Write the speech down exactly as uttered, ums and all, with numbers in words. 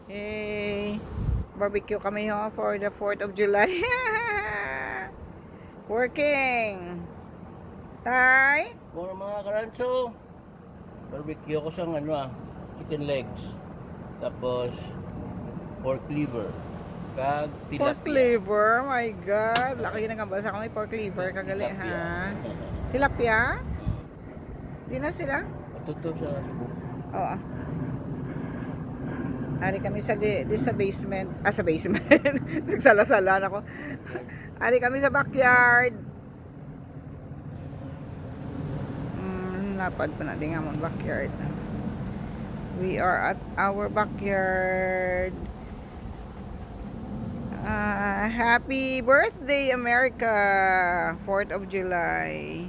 Hey, barbecue kami ho for the fourth of July. Working. Tay? Kung mga karanso, barbecue ko sa ano ah, chicken legs. Tapos, pork liver. Kag Pork tilapia. Liver, my God. Laki na kambal sa kami pork liver, kagali Tilapia. Ha. Tilapia? Di na sila? Atuto sa Cebu. Oo. Ari kami sa di, di sa basement. Ah, sa basement. Nagsala-sala na ko. Ari kami sa backyard. Mm, lapad pa na din nga mong backyard. We are at our backyard. Ah, happy birthday, America! Fourth of July.